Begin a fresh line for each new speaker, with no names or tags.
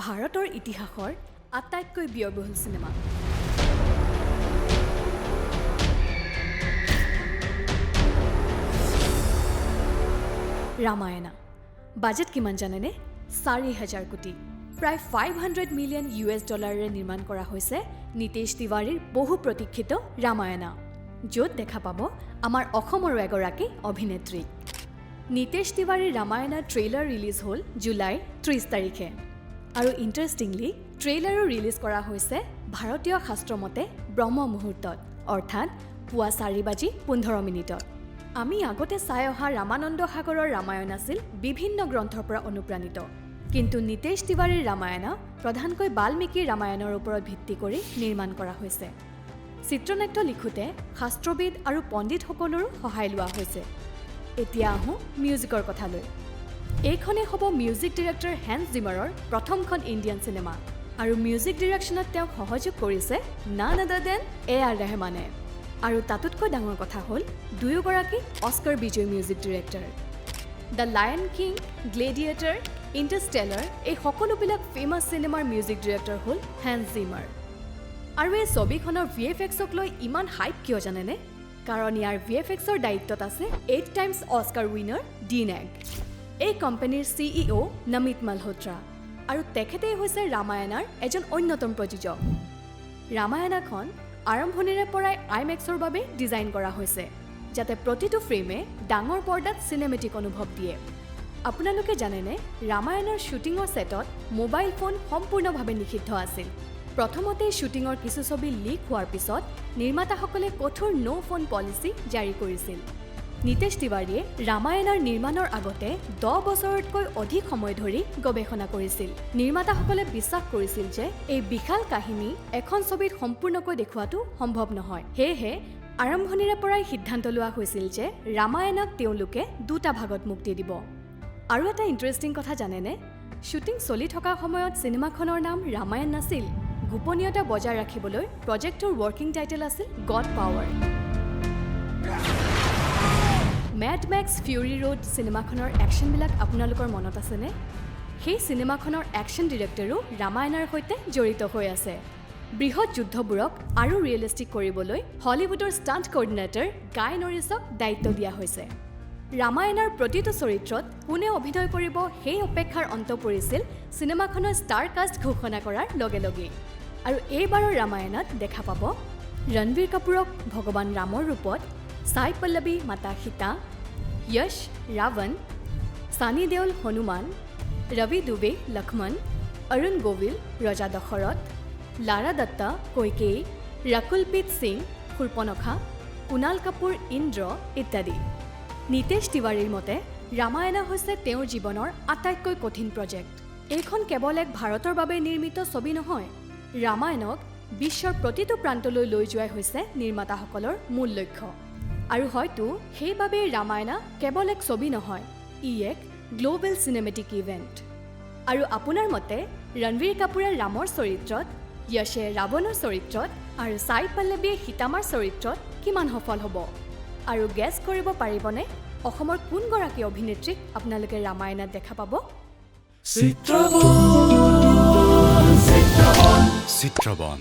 ভাৰতৰ ইতিহাসৰ আটাইতকৈ ব্যয়বহুল চিনেমা। ৰামায়ণা। বাজেট কিমান জানেনে? 4000 কোটি। প্ৰায় 500 মিলিয়ন US ডলাৰেৰে নিৰ্মাণ কৰা হৈছে নীতেশ তিৱাৰীৰ বহু প্ৰতীক্ষিত ৰামায়ণা, য'ত দেখা পাব আমাৰ অসমৰো এগৰাকী অভিনেত্ৰীক। নীতেশ তিৱাৰীৰ ৰামায়ণাৰ ট্ৰেইলাৰ ৰিলিজ হ'ল জুলাই 30 তাৰিখে আৰু ইণ্টাৰেষ্টিংলি ট্ৰেইলাৰো ৰিলিজ কৰা হৈছে ভাৰতীয় শাস্ত্ৰমতে ব্ৰহ্ম মুহূৰ্তত, অৰ্থাৎ পুৱা 4 বাজি 15 মিনিটত। আমি আগতে চাই অহা ৰামানন্দ সাগৰৰ ৰামায়ণ আছিল বিভিন্ন গ্ৰন্থৰ পৰা অনুপ্ৰাণিত, কিন্তু নীতেশ তিৱাৰীৰ ৰামায়ণা প্ৰধানকৈ বাল্মীকিৰ ৰামায়ণৰ ওপৰত ভিত্তি কৰি নিৰ্মাণ কৰা হৈছে। চিত্ৰনাট্য লিখোঁতে শাস্ত্ৰবিদ আৰু পণ্ডিতসকলৰো সহায় লোৱা হৈছে। এতিয়া আহোঁ মিউজিকৰ কথালৈ। এইখনেই হ'ব মিউজিক ডিৰেক্টৰ হেন্স জিমাৰৰ প্ৰথমখন ইণ্ডিয়ান চিনেমা আৰু মিউজিক ডিৰেকশ্যনত তেওঁক সহযোগ কৰিছে নান আদাৰ then এ আৰ ৰেহমানে। আৰু তাতোতকৈ ডাঙৰ কথা হ'ল, দুয়োগৰাকী অস্কাৰ বিজয়ী music director. The lion king, gladiator, Interstellar, এই সকলোবিলাক ফেমাছ চিনেমাৰ মিউজিক ডিৰেক্টৰ হ'ল হেন্স জিমাৰ। আৰু এই ছবিখনৰ ভিএফএক্সক লৈ ইমান হাইপ কিয় জানেনে? কাৰণ ইয়াৰ ভিএফএক্সৰ দায়িত্বত আছে eight times Oscar winner dean egg, এই কোম্পানীৰ চিইঅ' নমিত মালহোত্ৰা আৰু তেখেতেই হৈছে ৰামায়ণাৰ এজন অন্যতম প্ৰযোজক। ৰামায়ণাখন আৰম্ভণিৰে পৰাই আইমেক্সৰ বাবে ডিজাইন কৰা হৈছে, যাতে প্ৰতিটো ফ্ৰেমে ডাঙৰ পৰ্দাত চিনেমেটিক অনুভৱ দিয়ে। আপোনালোকে জানেনে, ৰামায়ণৰ শ্বুটিঙৰ ছেটত মোবাইল ফোন সম্পূৰ্ণভাৱে নিষিদ্ধ আছিল? প্ৰথমতে শ্বুটিঙৰ কিছু ছবি লিক হোৱাৰ পিছত নিৰ্মাতাসকলে কঠোৰ ন' ফোন পলিচি জাৰি কৰিছিল। নীতেশ তিৱাৰীয়ে ৰামায়ণৰ নিৰ্মাণৰ আগতে 10 বছৰতকৈ অধিক সময় ধৰি গৱেষণা কৰিছিল। নিৰ্মাতাসকলে বিশ্বাস কৰিছিল যে এই বিশাল কাহিনী এখন ছবিত সম্পূৰ্ণকৈ দেখুওৱাটো সম্ভৱ নহয়। সেয়েহে আৰম্ভণিৰে পৰাই সিদ্ধান্ত লোৱা হৈছিল যে ৰামায়ণক তেওঁলোকে দুটা ভাগত মুক্তি দিব। আৰু এটা ইণ্টাৰেষ্টিং কথা জানেনে? শ্বুটিং চলি থকা সময়ত চিনেমাখনৰ নাম ৰামায়ণ নাছিল। গোপনীয়তা বজাই ৰাখিবলৈ প্ৰজেক্টটোৰ ৱৰ্কিং টাইটেল আছিল god power. Made max fury road চিনেমাখনৰ একশ্যনবিলাক আপোনালোকৰ মনত আছেনে? সেই চিনেমাখনৰ একশ্যন ডিৰেক্টৰো ৰামায়ণৰ সৈতে জড়িত হৈ আছে। বৃহৎ যুদ্ধবোৰক আৰু ৰিয়েলিষ্টিক কৰিবলৈ হলিউডৰ ষ্টাণ্ট কৰ্ডিনেটৰ গাই নৰিছক দায়িত্ব দিয়া হৈছে। ৰামায়ণৰ প্ৰতিটো চৰিত্ৰত কোনে অভিনয় কৰিব, সেই অপেক্ষাৰ অন্ত পৰিছিল চিনেমাখনৰ ষ্টাৰ কাষ্ট ঘোষণা কৰাৰ লগে লগেই। আৰু এইবাৰৰ ৰামায়ণত দেখা পাব ৰণবীৰ কাপুৰক ভগৱান ৰামৰ ৰূপত, সাই পল্লৱী মাতা সীতা, য়শ ৰাৱণ, ছানী দেওল হনুমান, ৰবি দুবে লক্ষ্মণ, অৰুণ গোভিল ৰজা দশৰথ, লাৰা দত্তা কৈকেয়ী, ৰকুলপ্ৰীত সিং শূৰ্পনখা, কুণাল কাপুৰ ইন্দ্ৰ ইত্যাদি। নীতেশ তিৱাৰীৰ মতে ৰামায়ণা হৈছে তেওঁৰ জীৱনৰ আটাইতকৈ কঠিন প্ৰজেক্ট। এইখন কেৱল এক ভাৰতৰ বাবে নিৰ্মিত ছবি নহয়, ৰামায়ণক বিশ্বৰ প্ৰতিটো প্ৰান্তলৈ লৈ যোৱাই হৈছে নিৰ্মাতাসকলৰ মূল লক্ষ্য। আৰু হয়তো সেইবাবেই ৰামায়ণা কেৱল এক ছবি নহয়, ই এক গ্ল'বেল চিনেমেটিক ইভেণ্ট। আৰু আপোনাৰ মতে ৰণবীৰ কাপুৰে ৰামৰ চৰিত্ৰত, য়শে ৰাৱণৰ চৰিত্ৰত আৰু সাই পল্লৱীয়ে সীতামাৰ চৰিত্ৰত কিমান সফল হ'ব? আৰু গেছ কৰিব পাৰিবনে, অসমৰ কোনগৰাকী অভিনেত্ৰীক আপোনালোকে ৰামায়ণত দেখা পাব?
চিত্ৰবন।
চিত্ৰবন।